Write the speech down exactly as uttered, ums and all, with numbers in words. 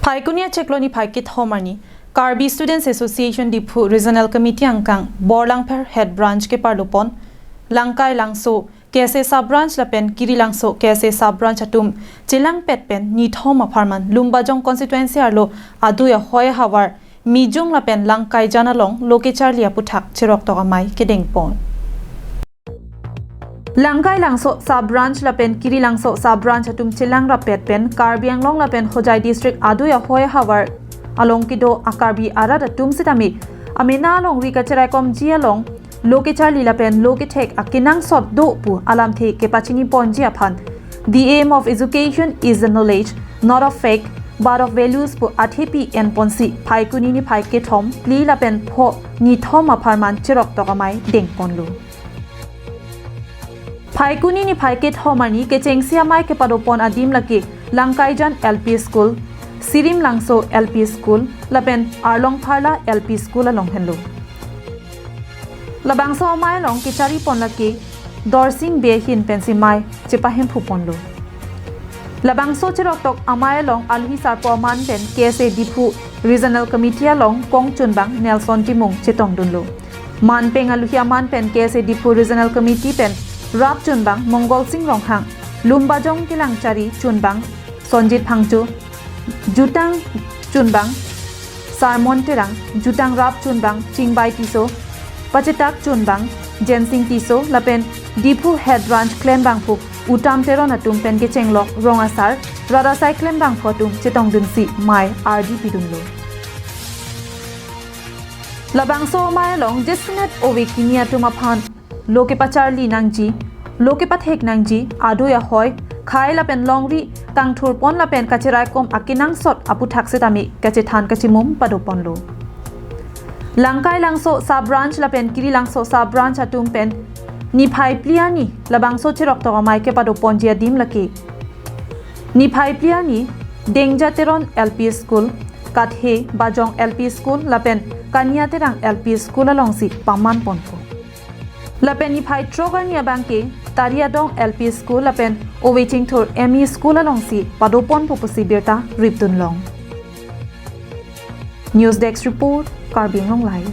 Phaikuni achiklo niphai kethom arni Karbi Students Association Diphu Regional Committee angkang Borlangpher Head Branch keparlopon Langkai Langso K S A Sub Branch lapen Kirilangso K S A Sub Branch atum chelangpet pen nithom apharman Lumbajong constituency arlo adui ahoi ahavar Mijung lapen Langkaijan along lo kecharli aputhak cheroktok amei kedengpon. Langkai Langso Sub Branch lapen Kirilangso Sub Branch atum chelangrapet pen Karbi Anglong lapen Hojai District adui ahoi ahavar along kedo a-Karbi arat atum sitame amena alongri kacheraikomji along lo kecharli lapen lo kethek akenangsot do pu alamthe kepachiniponji aphan The aim of education is the knowledge, not of fact, but of values pu athepi enponsi Phaikuni niphai kethom, phli lapen pho nithom apharman cheroktok amei dengponlo. Phaikuni niphai kethom arni kechengsi amei kepadopon adim lake Langkaijan L P School, Sirim Langso L P School lapen Arlong Pharla L P School along henlo. Labangso amei along kecharipon lake Dorsing Bey ahin pensi mei chepahemphuponlo. Labangso cheroktok amei along aluhi sarpo aman pen K S A Diphu Regional Committee along kongchunbang Nelson Timung chetongdunlo. Manpeng aluhi aman pen K S A Diphu Regional Committee pen rapchunbang Mongol Sing Ronghang, Lumbajong kelangchari chunbang Sonjit Phangcho, jutang chunbang Sarmon Terang, jutang rapchunbang Chingbai Tisso, pachetak chunbang Jensing Tisso lapen Diphu Head Branch klembangphu Utam Teron atum pen kechenglok rong asar, rat asai klembangphu atum chetongdunsi mei ardi pidunlo. Labangso amei along jesunet ove kini atum aphan lo kepacharli nangji, lo kepathek nangji, adui ahoi, khei lapen longri kangthurpon lapen kacheraikom akenangsot aputhak sitame kachethan kachimum padoponlo. Langkai Langso Sub Branch lapen Kirilangso Sub Branch atum pen niphai phli arni labangso cheroktok amei kepadoponji adim lake niphai phli arni Dengja Teron L P School, Kathe Bajong L P School lapen Kania Terang L P School alongsi pamanponpo. Lapen niphai throk arni abangke Tariadong L P School lapen Ove Chingthur M E School alongsi padoponpo pusi birta ripdunlong. News Desk Report, Karbi Anglong Live.